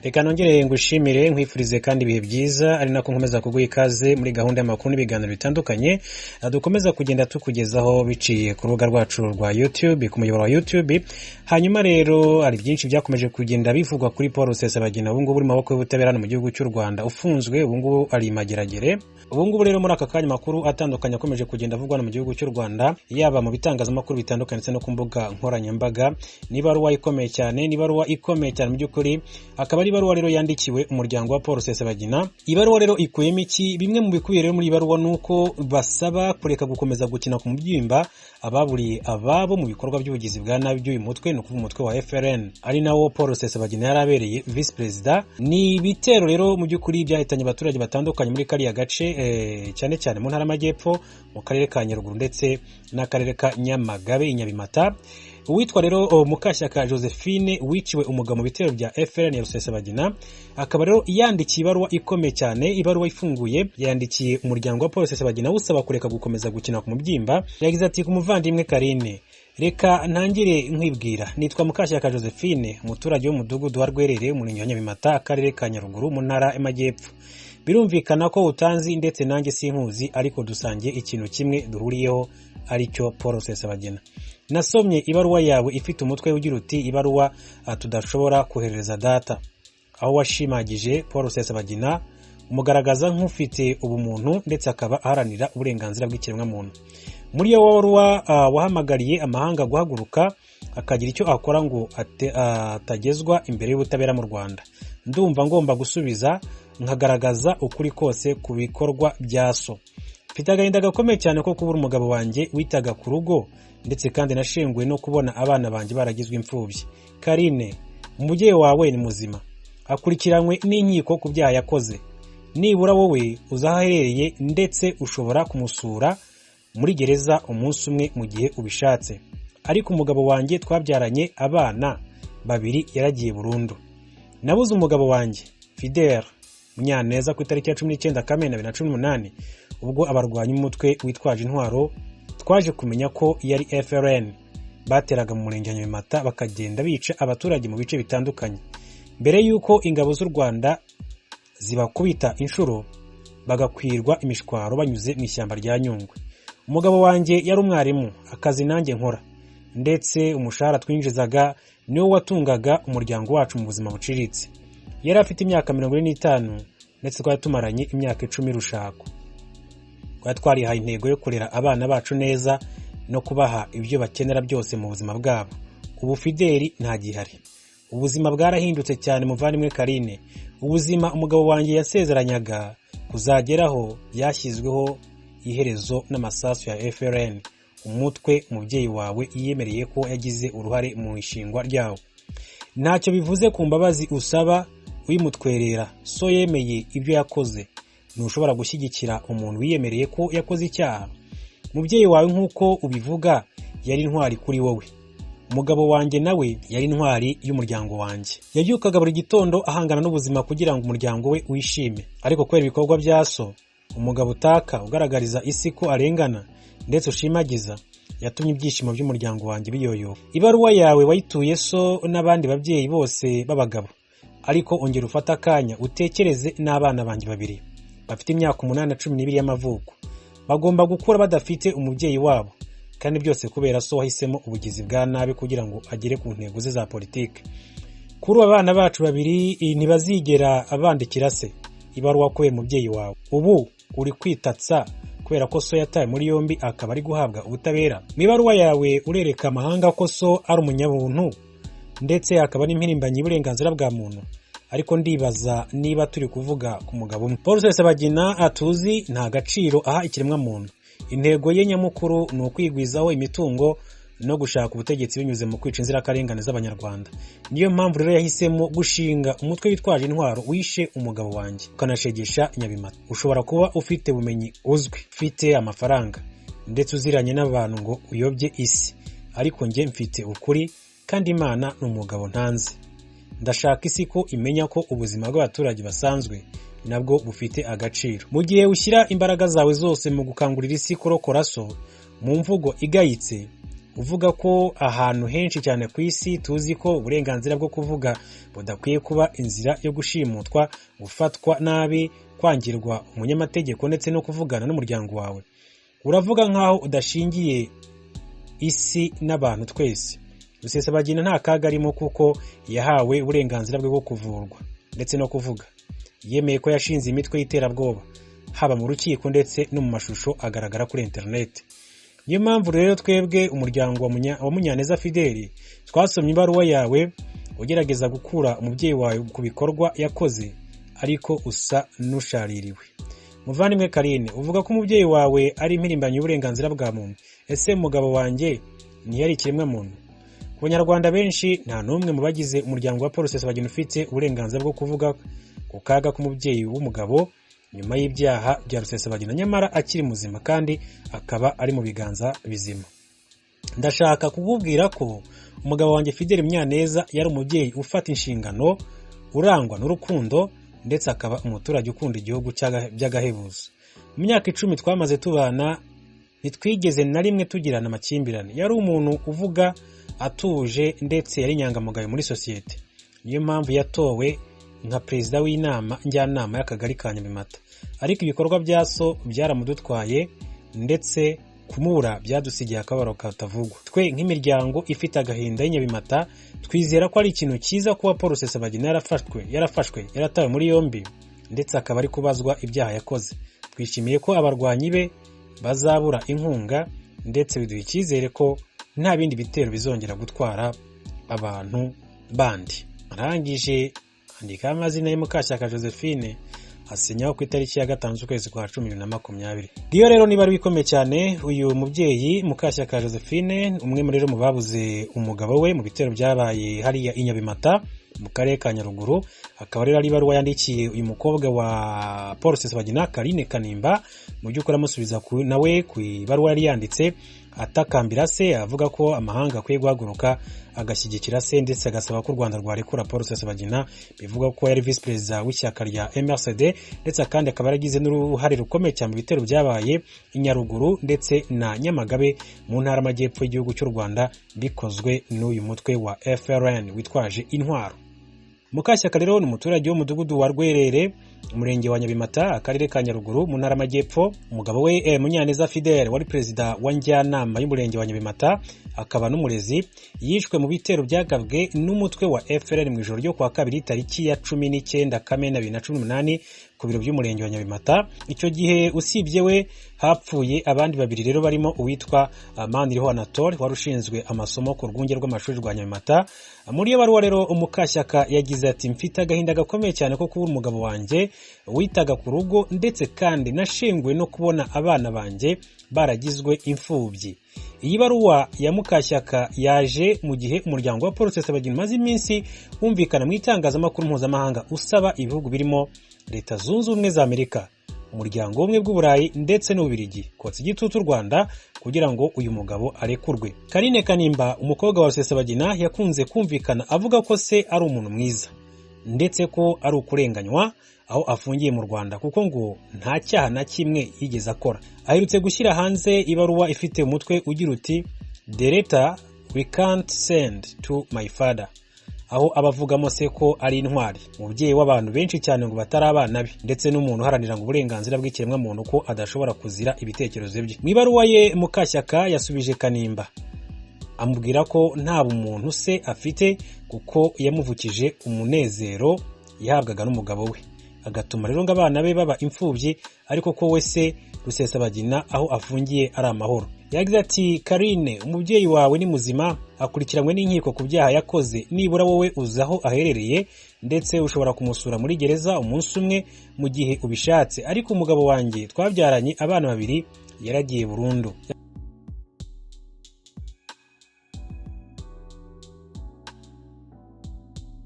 Reka nongere ngushimire, nkwifurize kandi ibihe byiza, ari nako nkomeza kuguha ikaze muri gahunda y'amakuru n'ibiganiro bitandukanye dukomeza kugenda tukugezaho biciye ku rubuga rwacu rwa YouTube, ku muyoboro wa YouTube. Hanyuma rero hari byinshi byakomeje kugenda bivugwa kuri Paul Rusesabagina, ubu ngubu uri mu maboko y'ubutabera hano mu gihugu cy'u Rwanda, ufunzwe, ubu ngubu ari i Mageragere. Ubu ngubu rero muri aka kanya amakuru atandukanye akomeje kugenda avugwa hano mu gihugu cy'u Rwanda, yaba mu bitangazamakuru bitandukanye ndetse no ku mbuga nkoranyambaga, ni ibaruwa ikomeye cyane, ni ibaruwa ikomeye cyane mu by'ukuri. Akaba ari ibaruwa rero yandikiwe umuryango wa Paul Rusesabagina. Ibaruwa rero ikuyemo iki? Bimwe mu bikubiye rero muri iyi baruwa ni uko basaba kureka gukomeza gukina ku mubyimba ababuriye ababo mu bikorwa by'ubugizi bwa nabi by'uyu mutwe, ni ukuvuga umutwe wa FLN, ari nawo Paul Rusesabagina yari abereye visi perezida. Ni ibitero rero mu by'ukuri byahitanye abaturage batandukanye muri kariya gace, cyane cyane mu ntara y'Amajyepfo, mu karere ka Nyaruguru ndetse n'akarere ka Nyamagabe i Nyabimata. Uwitwa rero Mukashyaka Josephine wiciwe umugabo mu bitero bya FLN ya Rusesabagina, akaba rero yandikiye ibaruwa ikomeye cyane, ibaruwa ifunguye yandikiye umuryango wa Paul Rusesabagina awusaba kureka gukomeza gukina ku mubyimba. Yagize ati: "Ku muvandimwe Karine, reka ntangire nkwibwira. Nitwa Mukashyaka Josephine, umuturage w'umudugudu wa Rwerere, umurenge wa Nyabimata, akarere ka Nyaruguru, mu ntara y'Amajyepfo. Birumvikana ko utanzi ndetse nanjye sinkuzi, ariko dusangiye ikintu kimwe duhuriyeho, aricyo Paul Rusesabagina. Nasomye ibaruwa yawe ifite umutwe ugira uti 'Ibaruwa tudashobora koherereza data', aho washimagije Paul Rusesabagina, umugaragaza nk'ufite ubumuntu ndetse akaba aharanira uburenganzira bw'ikiremwamuntu. Muri iyo baruwa wahamagariye amahanga guhaguruka akagira icyo akora ngo atagezwa imbere y'ubutabera mu Rwanda. Ndumva ngomba gusubiza nkagaragaza ukuri kose ku bikorwa bya so. Mfite agahinda gakomeye cyane ko kubura umugabo wanjye witaga ku rugo, ndetse kandi nashenguwe no kubona abana banjye baragizwe imfubyi. Karine, umubyeyi wawe ni muzima, akurikiranywe n'inkiko ku byaha yakoze. Nibura wowe uzi aho aherereye, ndetse ushobora kumusura muri gereza umunsi umwe mu gihe ubishatse. Ariko umugabo wanjye twabyaranye abana babiri yaragiye burundu. Nabuze umugabo wanjye Fidel Munyaneza ku itariki ya 19 Kamena 2018, ubwo abarwanyi b'umutwe witwaje intwaro twaje kumenya ko yari FLN bateraga mu murenge wa Nyabimata, bakagenda bica abaturage mu bice bitandukanye, mbere y'uko ingabo z'u Rwanda zibakubita inshuro bagakwirwa imishwaro banyuze mu ishyamba rya Nyungwe. Umugabo wanjye yari umwarimu, akazi nanjye nkora, ndetse umushahara twinjizaga niwo watungaga umuryango wacu mu buzima buciriritse. Yari afite imyaka 45, ndetse twari tumaranye imyaka 10 rushako. Twari twarihaye intego yo kurera abana bacu neza no kubaha ibyo bakenera byose mu buzima bwabo. Ubu Fideli ntagihari, ubuzima bwarahindutse cyane. Muvandimwe Karine, ubuzima umugabo wanjye yasezeranyaga kuzageraho byashyizweho iherezo n'amasasu ya FLN, umutwe umubyeyi wawe yiyemereye ko yagize uruhare mu ishingwa ryawo. Ntacyo bivuze ku mbabazi usaba uyimutwerera. So yemeye ibyo yakoze. Ntushobora gushyigikira umuntu wiyemereye ko yakoze icyaha. Umubyeyi wawe, nk'uko ubivuga, yari intwari kuri wowe. Umugabo wanjye nawe yari intwari y'umuryango wanjye. Yabyukaga buri gitondo ahangana n'ubuzima kugira ngo umuryango we wishime. Ariko kubera ibikorwa bya so, umugabo utaka ugaragariza isi ko arengana ndetse ushimagiza, yatumye ibyishimo by'umuryango wanjye biyoyoka. Ibaruwa yawe wayituye so n'abandi babyeyi bose b'abagabo, ariko ongera ufate akanya utekereze n'abana banjye babiri bafite imyaka 8 na 12 y'amavuko. Bagomba gukura badafite umubyeyi wabo, kandi byose kubera so wahisemo ubugizi bwa nabi kugira ngo agere ku ntego ze za politiki. Kuri ubu abana bacu babiri ntibazigera bandikira se ibaruwa kubera umubyeyi wawe. Ubu uri kwitatsa kubera ko so yatawe muri yombi akaba ari guhabwa ubutabera. Mu ibaruwa yawe urereka amahanga ko so ari umunyabuntu ndetse akaba n'impirimbanyi y'uburenganzira bwa muntu, ariko ndibaza niba turi kuvuga ku mugabo umwe. Paul Rusesabagina atuzi nta gaciro aha ikiremwamuntu. Intego ye nyamukuru ni ukwigwizaho imitungo no gushaka ubutegetsi binyuze mu kwica inzirakarengane z'Abanyarwanda. Niyo mpamvu rero yahisemo gushinga umutwe witwaje intwaro wishe umugabo wanjye ukanashegesha Nyabimata. Ushobora kuba ufite ubumenyi, uzwi, ufite amafaranga ndetse uziranye n'abantu ngo uyobye isi, ariko njye mfite ukuri kandi Imana ni umugabo ntanze. Ndashaka isi ko imenya ko ubuzima bw'abaturage basanzwe nabwo bufite agaciro. Mu gihe ushyira imbaraga zawe zose mu gukangurira isi kurokora so mu mvugo igayitse, Uvuga ko ahantu henshi cyane ku isi tuzi ko uburenganzira bwo kuvuga budakwiye kuba inzira yo gushimutwa, gufatwa nabi, kwangirwa umunyamategeko ndetse no kuvugana n'umuryango wawe. Uravuga nk'aho udashingiye isi n'abantu twese. Rusesabagina nta kaga arimo kuko yahawe uburenganzira bwe bwo kuvurwa ndetse no kuvuga. Yemeye ko yashinze imitwe y'iterabwoba, haba mu rukiko ndetse no mu mashusho agaragara kuri interineti. Niyo mpamvu rero twebwe umuryango wa Munyaneza Fideli twasomye ibaruwa yawe ugerageza gukura umubyeyi wawe ku bikorwa yakoze, ariko usa n'ushaririwe. Muvandimwe Karine, uvuga ko umubyeyi wawe ari impirimbanyi y'uburenganzira bwa muntu. Ese umugabo wanjye ntiyari ikiremwamuntu? Ku Banyarwanda benshi, nta n'umwe mu bagize umuryango wa Paul Rusesabagina ufite uburenganzira bwo kuvuga ku kaga k'umubyeyi w'umugabo nyuma y'ibyaha bya Rusesabagina, nyamara akiri muzima kandi akaba ari mu biganza bizima. Ndashaka kukubwira ko umugabo wanjye Fideli Munyaneza yari umubyeyi ufata inshingano, urangwa n'urukundo, ndetse akaba umuturage ukunda igihugu by'agahebuzo. Mu myaka 10 twamaze tubana, ntitwigeze na rimwe tugirana amakimbirane. Yari umuntu uvuga atuje ndetse yari inyangamugayo muri sosiyete. Niyo mpamvu yatowe nka perezida w'inama njyanama y'akagari ka Nyabimata. Ariko ibikorwa bya so byaramudutwaye, ndetse kumubura byadusigiye akababaro katavugwa. Twe nk'imiryango ifite agahinda y'inyabimata, twizera ko ari ikintu cyiza kuba Paul Rusesabagina yarafashwe, yaratawe muri yombi, ndetse akaba ari kubazwa ibyaha yakoze. Twishimiye ko abarwanyi be bazabura inkunga, ndetse biduha icyizere ko nta bindi bitero bizongera gutwara abantu bandi. Arangije andikaho amazina ye, Mukashyaka Josephine, asinyaho ku itariki ya 5 z'ukwezi kwa 10 2020. Ngiyo rero niba ari bikomeye cyane, uyu mubyeyi Mukashyaka Josephine, umwe muri mu babuze umugabo we mu bitero byabaye hariya i Nyabimata mu karere ka Nyaruguru, akaba rero ari ibaruwa yandikiye uyu mukobwa wa Paul Rusesabagina, Karine Kanimba, mu by'ukuri amusubiza nawe ku ibaruwa yari yanditse atakambira se, avuga ko amahanga akwiye guhaguruka agashyigikira se, ndetse agasaba ko u Rwanda rwarekura Paul Rusesabagina, bivuga ko yari visi perezida w'ishyaka rya MRCD, ndetse kandi akaba yaragize n'uruhare rukomeye cyane mu bitero byabaye i Nyaruguru ndetse na Nyamagabe mu ntara y'Amajyepfo y'igihugu cy'u Rwanda, bikozwe n'uyu mutwe wa FRN witwaje intwaro. Mukashyaka rero ni umuturage w'umudugudu wa Rwerere, umurenge wa Nyabimata, akarere ka Nyaruguru, mu ntara y'Amajyepfo. Umugabo we Munyaneza Fidele, wari perezida wa njyanama y'umurenge wa Nyabimata akaba n'umurezi, yishwe mu bitero byagabwe n'umutwe wa FRN mu ijoro ryo kuwa kabiri tariki ya 19 Kamena 2018 ku biro by'umurenge wa Nyabimata. Icyo gihe usibye we hapfuye abandi babiri rero, barimo uwitwa Maniriho Anatole wari ushinzwe amasomo ku rwunge rw'amashuri rwa Nyabimata. Muri iyo baruwa rero Mukashyaka yagize ati: "Mfite agahinda gakomeye cyane ko kubura umugabo wanjye witaga ku rugo, ndetse kandi nashenguwe no kubona abana banjye baragizwe imfubyi." Iyi baruwa ya Mukashyaka yaje mu gihe umuryango wa Paul Rusesabagina umaze iminsi wumvikana mu itangazamakuru mpuzamahanga usaba ibihugu birimo Leta Zunze Ubumwe za Amerika, Umuryango w'Ubumwe bw'Uburayi ndetse n'Ububiligi kotsa igitutu u Rwanda kugira ngo uyu mugabo arekurwe. Karine Kanimba, umukobwa wa Rusesabagina, yakunze kumvikana avuga ko se ari umuntu mwiza, ndetse ko ari ukurenganywa aho afungiye mu Rwanda, kuko ngo nta cyaha na kimwe yigeze akora. Aherutse gushyira hanze ibaruwa ifite umutwe ugira uti "The letter we can't send to my father", aho aba avugamo se ko ari intwari, umubyeyi w'abantu benshi cyane ngo batari abana be, ndetse n'umuntu uharanira ngo uburenganzira bw'ikiremwamuntu, ko adashobora kuzira ibitekerezo bye. Mu ibaruwa ye Mukashyaka yasubije Kanimba amubwira ko nta bumuntu se afite, kuko yamuvukije umunezero yahabwaga n'umugabo we, agatuma rero ngo abana be baba imfubyi, ariko ko we se Rusesabagina aho afungiye ari amahoro. Yagize ati: "Karine, umubyeyi wawe ni muzima, akurikiranywe n'inkiko ku byaha yakoze. Nibura wowe uzi aho aherereye, ndetse ushobora kumusura muri gereza umunsi umwe mu gihe ubishatse, ariko umugabo wanjye twabyaranye abana babiri yaragiye burundu."